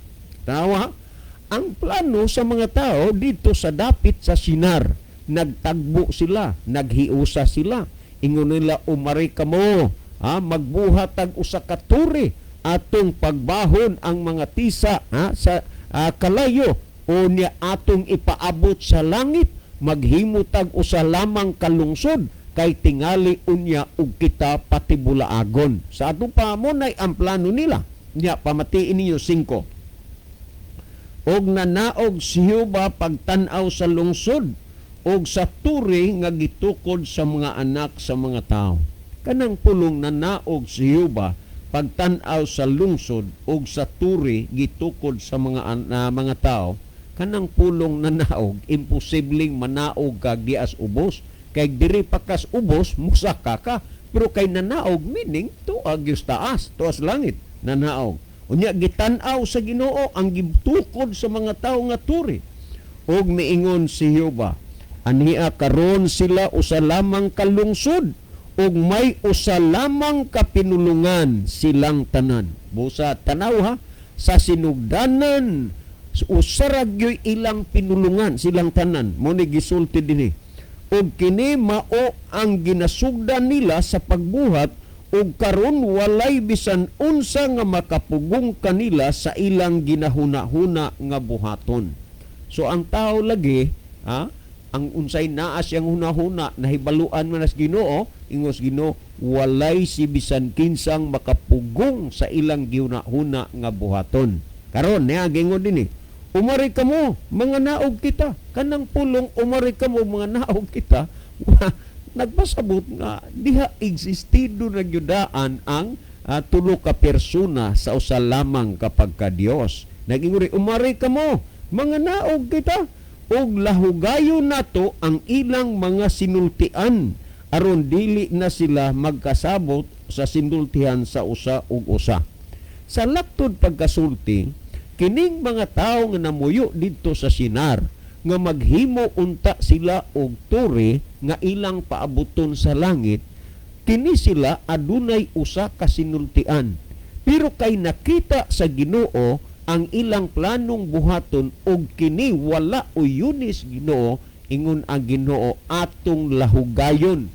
Tawa ang plano sa mga tao dito sa dapit sa Sinar. Nagtagbo sila, naghiusa sila. Ingon nila, "Umari kamo, magbuhat tag usa ka tore, atong pagbahon ang mga tisa sa kalayo, o niya atong ipaabot sa langit, maghimo tag usa lamang kalungsod, kay tingali unya ug kita patibulaagon." Sa ato pa mo nay ang plano nila. Nya pamatiin ninyo 5. Og nanaog si Jehova pagtan-aw sa lungsod og sa turi nga gitukod sa mga anak sa mga tao. Kanang pulong nanaog si Jehova pagtan-aw sa lungsod og sa turi gitukod sa mga tao, kanang pulong nanaog, imposibleng manaog kag dias ubos, kay diri pa kas ubos musaka ka. Pero kay nanaog, meaning tuag gyud taas, tuas langit nanaog. Unya gitan-aw sa Ginoo ang gitukod sa mga tao nga turi, ug miingon si Jehova, "Anhia karon sila usa lamang ka lungsod ug may usa lamang ka pinulungan silang tanan." Busa tanaw ha, sa sinugdanan usa ra gyoy ilang pinulungan silang tanan. Mo ni gisulti dinhi. "Og kini mao ang ginasugdan nila sa pagbuhat, ug karon walay bisan unsa nga makapugong kanila sa ilang ginahuna-huna nga buhaton." So ang tao lagi, ang unsay naa siyang hunahuna, nahibaluan man as Ginoo. Ingos Ginoo, walay si bisan kinsang makapugong sa ilang gihuna-huna nga buhaton. Karon niya gingon dinhi, "Umari kamo, mga naog kita." Kanang pulong "umari kamo, mga naog kita", nagpasabot nga diha existido na gyudaan ang tulo ka persona sa usa lamang kapag ka Dios. Nag-ingon, "Umari kamo, mga naog kita, ug lahugayon nato ang ilang mga sinultian, aron dili na sila magkasabot sa sinultihan sa usa ug usa." Sa laktod pagkasulti, kining mga tawo nga namuyo didto sa Sinar nga maghimo unta sila og tore nga ilang paabuton sa langit, kini sila adunay usa ka sinultian. Pero kay nakita sa Ginoo ang ilang planong buhaton og kini wala uyunis Ginoo, ingon ang Ginoo, "Atong lahugayon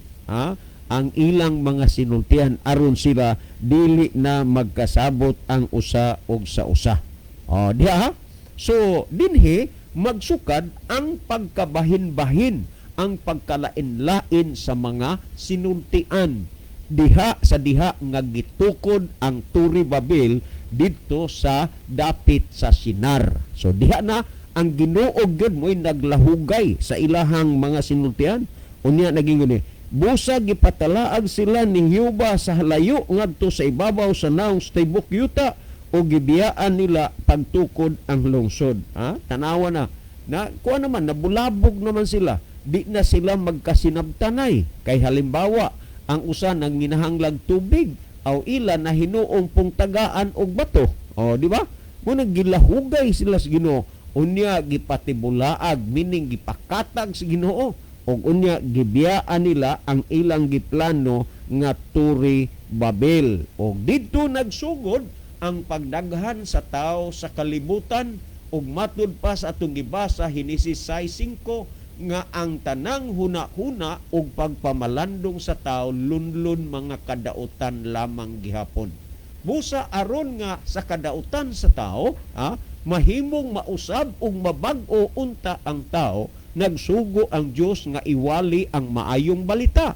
ang ilang mga sinultian aron sila dili na magkasabot ang usa og sa usa." O diha ha? So dinhi magsukad ang pagkabahin-bahin, ang pagkalain-lain sa mga sinultian diha sa diha nga gitukod ang Turi Babel didto sa dapit sa Sinar. So diha na ang Ginoo gyud mo'y naglahugay sa ilahang mga sinultian. Unya naging ni busa gipatalaag sila ni Jehova sa halayo ngadto sa ibabaw sa naong sa tibuok yuta, o gibiyaan nila pagtukod ang lungsod. Ha? Tanawa na. Na kuha naman, nabulabog naman sila. Di na sila magkasinabtanay. Kay halimbawa, ang usa nang minahanglag tubig aw ila na hinuong pong tagaan og bato. O, di ba? Mo gilahugay sila sa Ginoo. Unya gipatibulaag, meaning gipakatag sa Ginoo. Og unya gibiyaan nila ang ilang giplano nga Turi Babel. Og didto nagsugod ang pagdaghan sa tao sa kalibutan, ug matud pa sa atong gibasa Henesis 6:5 nga ang tanang huna-huna ug pagpamalandong sa tao lunlun mga kadautan lamang gihapon. Busa aron nga sa kadautan sa tao, Mahimong mausab ug mabag-o unta ang tao, nagsugo ang Dios nga iwali ang maayong balita.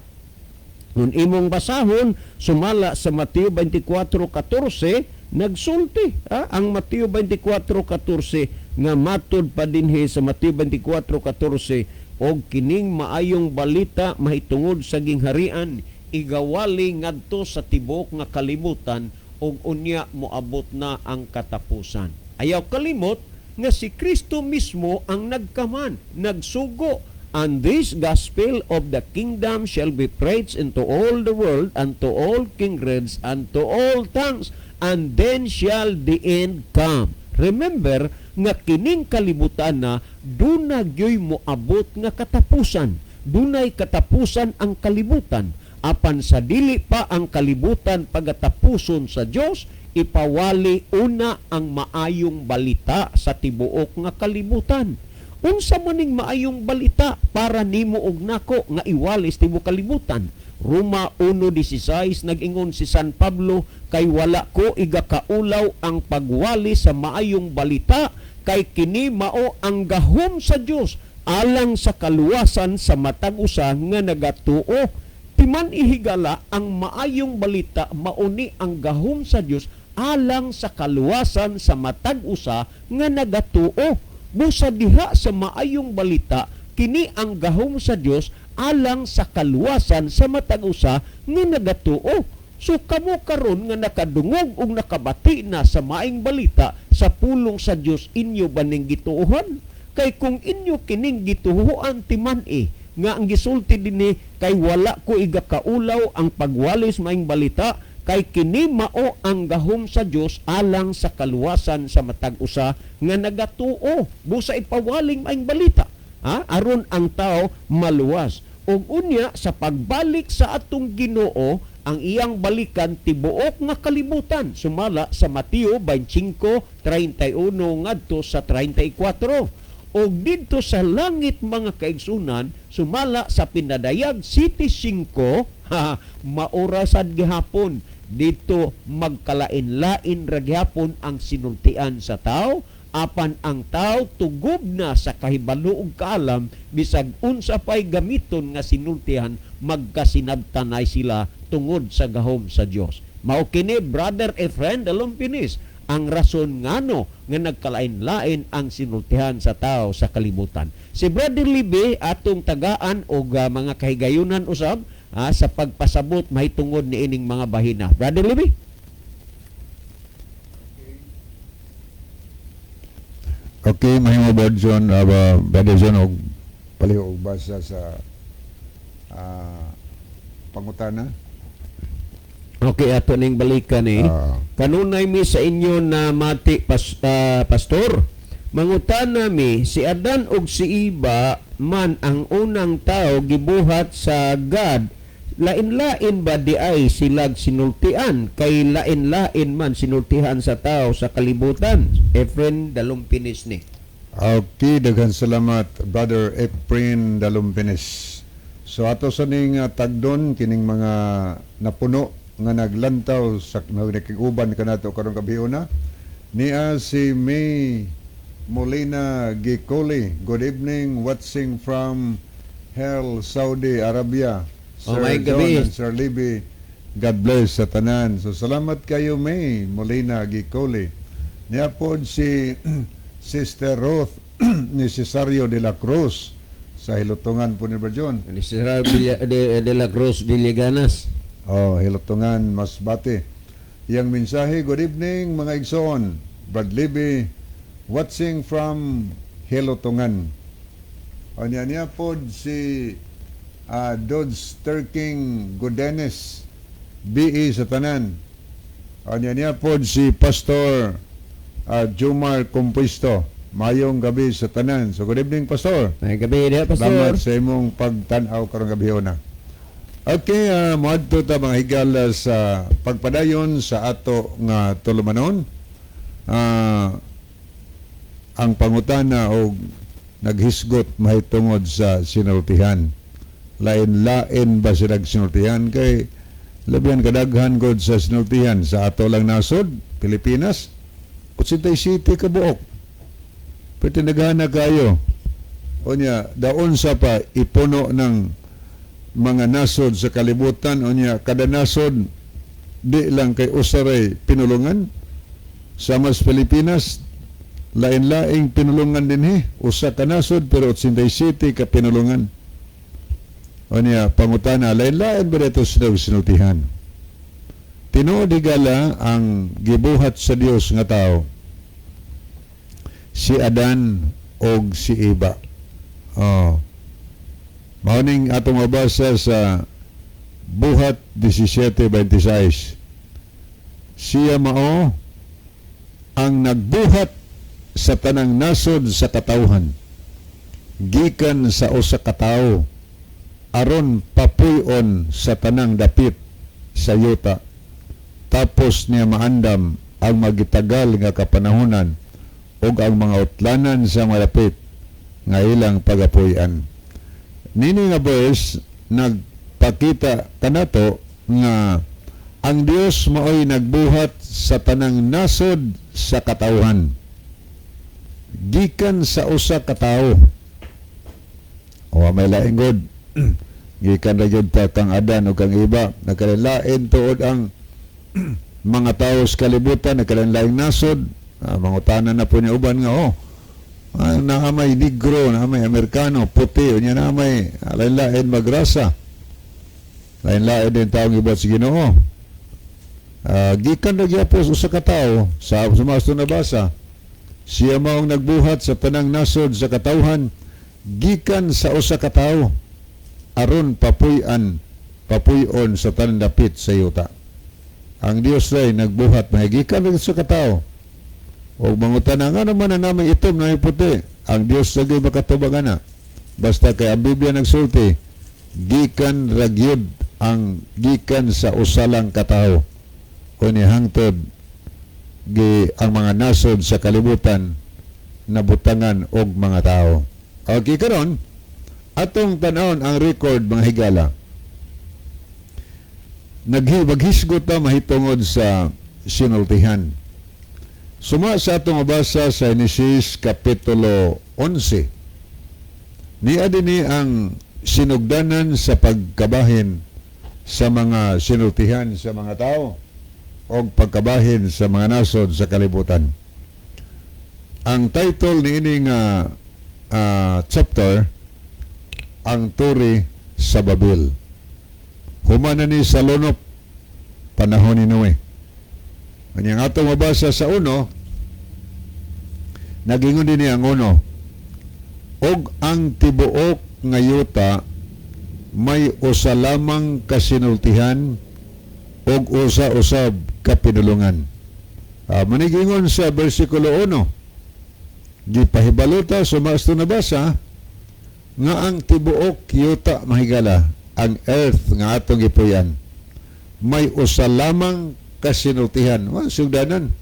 Kung imong basahon sumala sa Mateo 24:14, nagsulti ang Mateo 24:14 nga matud pa dinhi sa Mateo 24:14, "Og kining maayong balita mahitungod sa gingharian igawali ngadto sa tibuok nga kalibutan, ug unya moabot na ang katapusan." Ayaw kalimot nga si Kristo mismo ang nagkaman, nagsugo, "And this gospel of the kingdom shall be preached into all the world and to all kindreds and to all tongues, and then shall the end come." Remember nga kining kalibutan na duna gyoy moabot nga katapusan. Dunay katapusan ang kalibutan. Apan sa dili pa ang kalibutan pagatapuson sa Dios, ipawali una ang maayong balita sa tibuok nga kalibutan. Unsa man ning maayong balita para nimo og nako nga iwali sa tibuok kalibutan? Roma 1:16, nag-ingon si San Pablo, "Kay wala ko igakaulaw ang pagwali sa maayong balita, kay kini mao ang gahom sa Dios alang sa kaluwasan sa matag usa nga nagatuo." Timan ihigala, ang maayong balita mauni ang gahom sa Dios alang sa kaluwasan sa matag usa nga nagatuo. Busa diha sa maayong balita, kini ang gahom sa Dios alang sa kaluwasan sa matag usa nga nagatuo. So kamo karon nga nakadungog ug nakabati na sa maayong balita sa pulong sa Dios, inyo ba ning gituohan? Kay kung inyo kining gituohan timan-i nga ang gisulti dinhi, "Kay wala ko igakaulaw ang pagwalis maayong balita, kay kini mao ang gahom sa Dios alang sa kaluwasan sa matag usa nga nagatuo." Busa ipawaling maayong balita, ha? Aron ang tao maluwas. Ug unya sa pagbalik sa atong Ginoo, ang iyang balikan tibuok nga kalibutan sumala sa Mateo 25:31 ngadto sa 34. Og didto sa langit, mga kaigsunan, sumala sa Pinadayag 7:5, ha, maura sad gihapon dito, magkalain-lain ra gihapon ang sinultian sa tao, apan ang tao tugob na sa kahibalo ug kaalam. Bisag unsa pay gamiton nga sinultihan, magkasinabtanay sila tungod sa gahom sa Dios. Mao kini, Brother Efren Dalumpinis, ang rason ngano nga nagkalain-lain ang sinultihan sa tao sa kalibutan. Si Brother Libe atong tagaan og mga kahigayunan usab sa pagpasabot mahitungod niining mga bahina. Brother Libe? Okay, mahimo, Brother John, Brother John, og palihog og basa sa pangutana. Okay, ato ning balikan eh. Kanunay mi sa inyo na mati pastor. Mangutana mi, si Adan ug si Iba man ang unang tao gibuhat sa God. Lain-lain ba di ay silag sinultian, kay lain-lain man sinultihan sa tao sa kalibutan? Efren Dalumpinis ni. Okay, daghan salamat, Brother Efren Dalumpinis. So ato sa ning tagdon kining mga napuno nga naglantaw sa nakiguban kanato karong gabiuna. Niya si May Molina Gicoli. "Good evening, watching from Hail, Saudi Arabia. Oh, Sir may John gabi. And Sir Libby, God bless sa tanan." So salamat kayo, May Molina Gicoli. Niya po si Sister Ruth ni Cesario de la Cruz sa Hilutungan po ni Brother John. Ni Sir de la Cruz Villaganas. Oh, Hilutungan, Masbate. Yang mensahe, "Good evening, mga igsoon. Brad Libby, watching from Hilutungan." O niya niya po si Dodge Turking Godenes, BE sa tanan. O niya niya po si Pastor Jumar Compuesto. Mayong gabi sa tanan. So good evening, Pastor. May gabi diha, Pastor. Salamat sa imong pagtan-aw karong gabi na. Okay, moadto ta, mga higala, sa pagpadayon sa ato nga tulumanon. Ang pangutana og naghisgot mahitungod sa sinultihan. Lain-lain ba sila sinultihan, kay labihan kadaghan gud sa sinultihan sa ato lang nasod, Pilipinas, 87 ka buok. Pero nagana kayo. Unya, daon sa pa ipuno ng mga nasod sa kalibutan. Unya, kada nasod, di lang kay usaray pinulungan. Sa mas Pilipinas, lain-laing pinulungan din. Usa ka nasod pero 87 ka pinulungan. Unya, pangutana, lain-lain ba ito sila sinultihan? Tinuod, higala, ang gibuhat sa Dios nga tao, si Adan og si Eva. Oh. Mao ning atong mabasa sa Buhat 17:26. Siya mao ang nagbuhat sa tanang nasod sa katawhan gikan sa usa ka tawo aron papuy-on sa tanang dapit sa yuta. Tapos niya maandam ang magitagal nga kapanahonan ug ang mga utlanan sa malapit nga ilang pagapuy-an. Nini nga verse nagpakita kanato nga ang Dios maoy nagbuhat sa tanang nasod sa katawhan gikan sa usa ka tawo. O may laing god. Gikan ra gyud ta kang Adan o kang Eva. Nagkalain tuod ang mga tao sa kalibutan, nagkalain nasod. Mangutana na po niya uban nga, oh, naa may Negro, naa may Amerikano, puti, unya naa may lain-lain magrasa. Lain-lain din taong iba't sa Ginoo. Gikan ra gyapon sa usa ka tawo sa mga nabasa. Siya maong nagbuhat sa tanang nasod sa katawhan gikan sa usa ka tawo aron papuy-on sa tanang dapit sa yuta. Ang Dios ray nagbuhat mahigikan ra sa katawo. Og mangutana nga naman na namin itom na puti. Ang Dios lagi makatubag ana. Basta kay ang Biblia nagsulti, gikan ra gyud ang gikan sa usa lang katawo. Kuni hangtod gi ang mga nasod sa kalibutan nabutangan og mga tao. Okay, karon atong tan-awon ang record, mga higala. Naghisgot ta mahitungod sa sinultihan. Suma sa atong mabasa sa Genesis Kapitulo 11. Niya dinhi ang sinugdanan sa pagkabahin sa mga sinultihan sa mga tao o pagkabahin sa mga nasod sa kalibutan. Ang title niini nga chapter, Ang Tore sa Babel. Human na ni sa lunop, panahon ni Noe. Kanyang atong mabasa sa 1, nagingon din ang 1, "Og ang tibuok nga yuta may usa lamang kasinultihan og usa usab ka pinulungan." Manigingon sa versikulo 1, gipahibalota sa mga nabasa nga ang tibuok yuta, mahigala, ang earth nga atong gipuyan, may usa lamang kasinultihan. Wa sugdanan.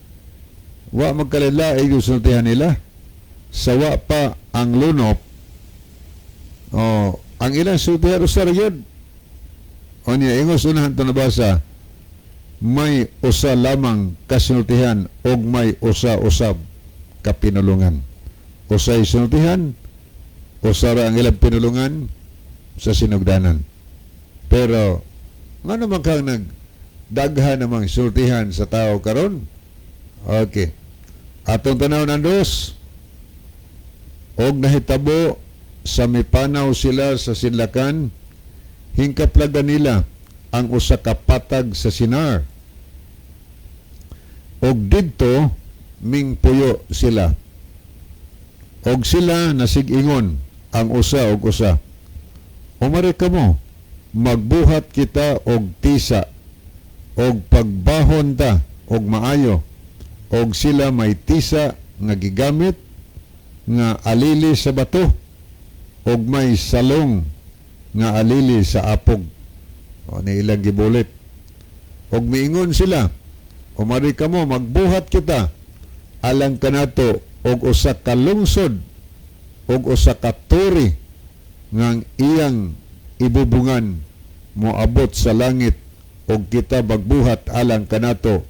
Wa magkalain yung sinultihan nila. Sa wa pa ang lunop, oh, ang ilang sultihan usa ra gyud. O niya, ingos unahan to nabasa, may usa lamang kasinultihan og may usa usab kapinulungan. Usay sinultihan, usa ra ang ilang pinulungan sa sinugdanan. Pero, nga naman kang nagdaghan namang sultihan sa tao karon? Okay. Atong tanaw ng 2. "Og nahitabo sa mipanaw sila sa sinlakan, hingkaplagan nila ang usa ka patag sa Sinar. Og didto mingpuyo sila. Og sila nasig-ingon ang usa og usa, 'Umari kamo, magbuhat kita og tisa, og pagbahon ta og maayo.' Og sila may tisa nga gigamit nga alili sa bato og may salong nga alili sa apog." O ni ilang gibulit. "Og miingon sila, 'Umari kamo, magbuhat kita alang kanato og usa ka lungsod og usa ka turi nga ang iyang ibubungan moabot sa langit, og kita magbuhat alang kanato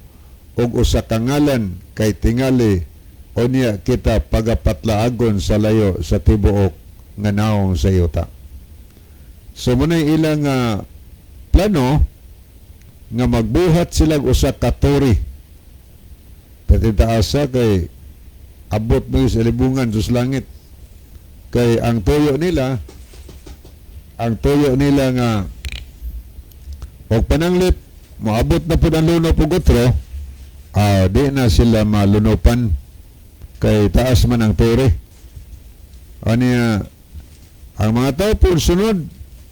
og usa ka ngalan kay tingali Unya kita pagapatlaagon sa layo sa tibuok nga naong sa yuta. So muna'y ilang plano nga magbuhat sila usa ka tore. Pwede taasa kay abot mo sa libungan sa langit. Kay ang tuyo nila nga og pananglip moabot na pud ang lunop ug otro, di na sila malunopan kay taas man ang tore. Aniya ang mga tao po sunod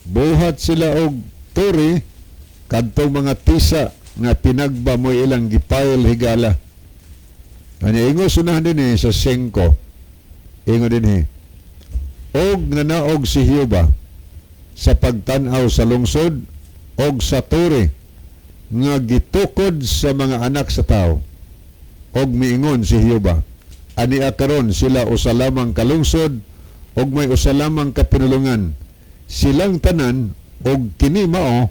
buhat sila og tore kadtong mga tisa nga tinagba mo ilang gipile, higala. Aniya ingo sunahan din eh, sa 5, ingo din eh, og nanaog si Jehova sa pagtan-aw sa lungsod og sa tore nga gitukod sa mga anak sa tao, og miingon si Jehova, "Ania karon sila usa lamang kalungsod og may usa lamang ka pinulungan silang tanan, og kini mao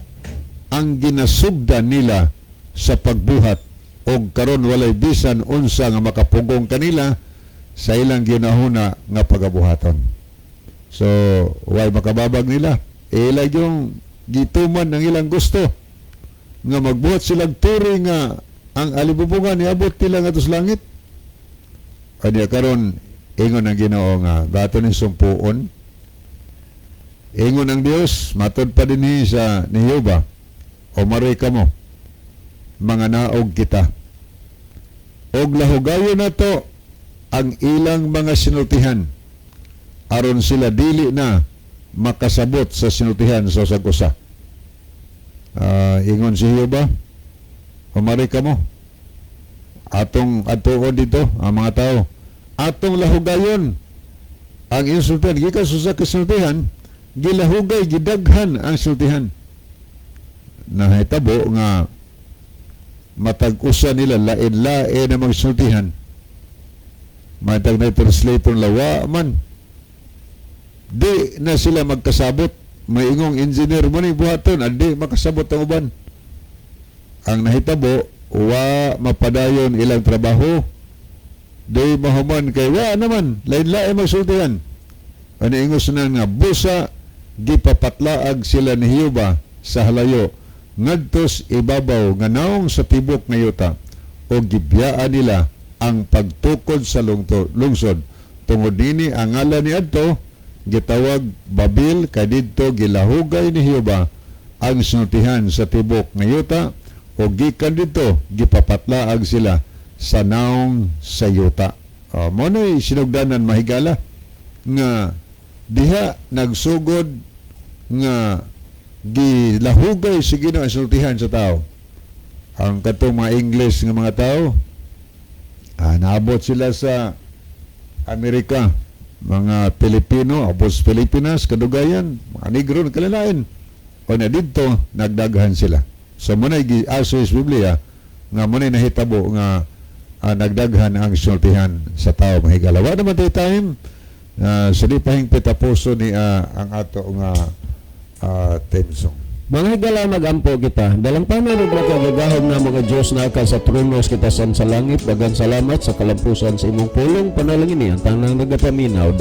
ang ginasugdan nila sa pagbuhat, og karon walay bisan unsa nga makapugong kanila sa ilang ginahuna nga pagabuhaton." So way makababag nila, ila yung gituman ng ilang gusto nga magbuhat silang tore nga ang alibubungan niabot nila ngadto sa langit. Anya karon ingon ang Ginoo nga dato ni sumpuon. Ingon ang Dios, matod pa dinhi sa ni Jehova, "Umari kamo, mga naog kita, og lahugayon nato ang ilang mga sinultihan aron sila dili na makasabot sa sinultihan sa usag usa." Ingon si Jehova, "Umari kamo, atong atuon dito ang mga tao, atong lahugayon ang insultihan." Gikan sa usa ka sinultihan, gilahugay, gidaghan ang sultihan. Nahitabo nga matag usa nila lain-lain na magsultihan. Matag na translator, lawa man, di na sila magkasabot. May ingong engineer mo ni buhaton, andi makasabot ang uban. Ang nahitabo, wa mapadayon ilang trabaho, di mahuman kay wa naman lain-lain magsultihan. Ano ingos na nga busa gipapatlaag sila ni Jehova sa halayo ngadtos ibabaw nga naong sa tibok nga yuta, o gibiyaan nila ang pagtukod sa lungsod. Tungod nini ang ngalan ni adto gitawag Babil, kay didto gilahugay ni Jehova ang sinultihan sa tibok nga yuta, o gikan didto gipapatlaag sila sa naong sa yuta. Mo na'y sinugdanan, mahigala, nga diha nagsugod nga gilahugay sa Ginoo ang sultihan sa tao. Ang katong mga English nga mga tao, naabot sila sa Amerika, mga Pilipino, abot sa Pilipinas, kadugayan, mga Negro, kalalain. O na didto, nagdaghan sila. So muna'y giaso sa Biblia nga muna'y nahitabo nga nagdaghan ang sultihan sa tao, mahigala. Wa naman tayo time, sa di pahingpit tapuso ni ang ato nga theme song. Mga higala, magampo kita. Dalangpanan ug makagagahom na mga Diyos na ka sa trono sa kitasan sa langit, daghang salamat sa kalampusan sa imong pulong. Panalangin ni ang tanang nagapaminaw.